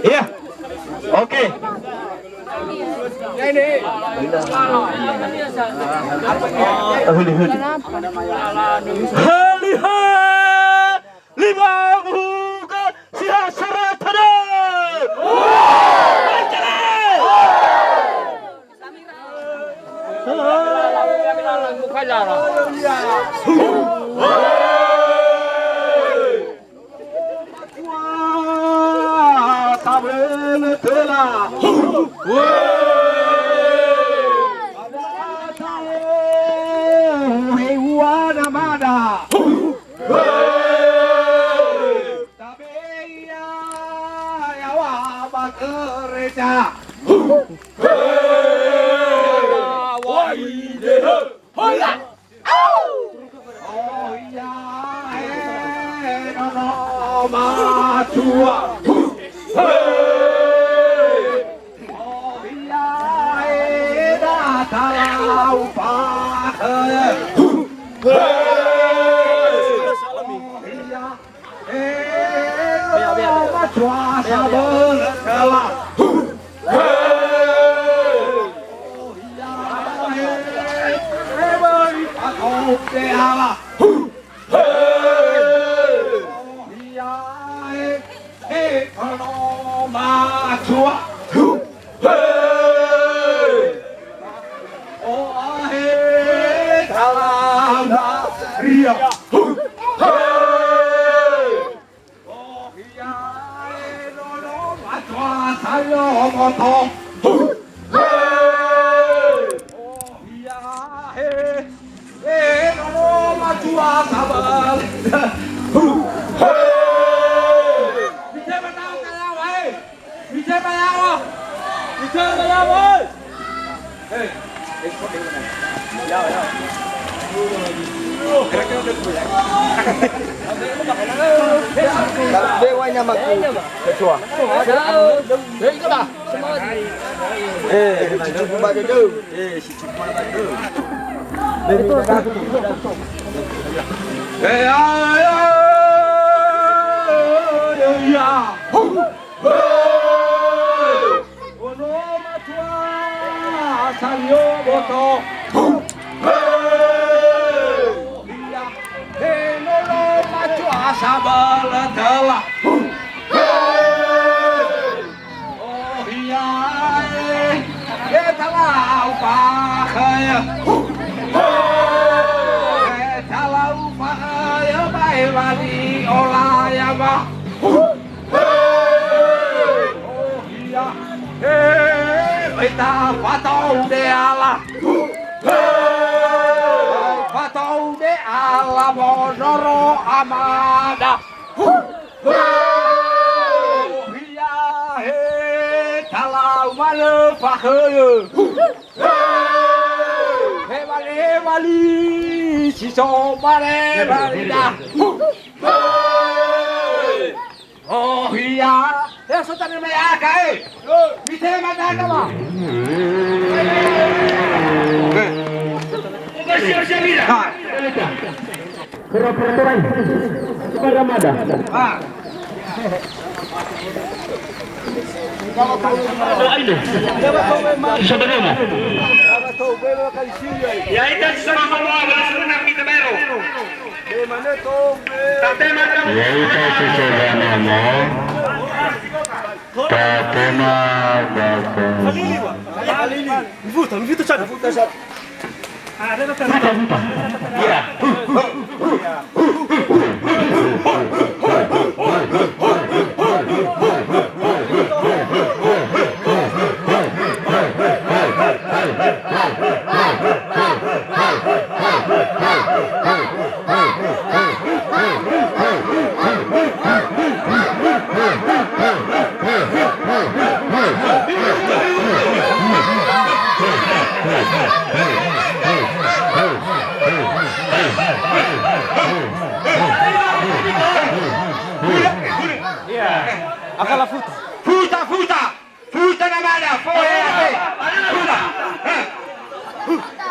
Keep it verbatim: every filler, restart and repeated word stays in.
Iya. Oke. Huli, huli. Huli, ha! Lima buka si hasara tada. Tabele tela. Hei, ua namada. Tabe'e ia yaŵa ba gereja. Hola! Oh iya, eh, nono matua. Oh iya, eh, da talau pahe. Oh iya. He! O'ahe dalau Zaria. He! Ohia e nono matua sayo moto. He! Ohia e, e nono matua sabal. He! Bicara tahu kalau, eh. Bicara yawa. Bicara yawa. Hei. Dewa nyamaku. Ketua. Eh, cukup bagus tu. Eh, si cukup bagus tu. Eh, ya, ya, ya, ya. Ono matua salio boto. Ia he nono matua sabala tala. Oh ia e, e talau pakhaya. E talau pakhaya bae wali ola ya ba. Ohia, he, ita fatou de ala. He, fatou de ala monoro amada. Ohia, he, talau male fakhöyö. He, male wali, si so male wali da. Oh iya. Ya, sotane mai aka, eh. Mitema daga, ma. Kura-kura torai. Kura mada. Ah. Doa ini. Saudara. Ya, itu sama-sama, wala senang kita baru. Ya'ita si Soganomo, tatema ba. Mifuta, mifuta, Chan. Futa, futa. Akala futa. Futa, futa. Futa namada, fohe, he. Futa. Futa.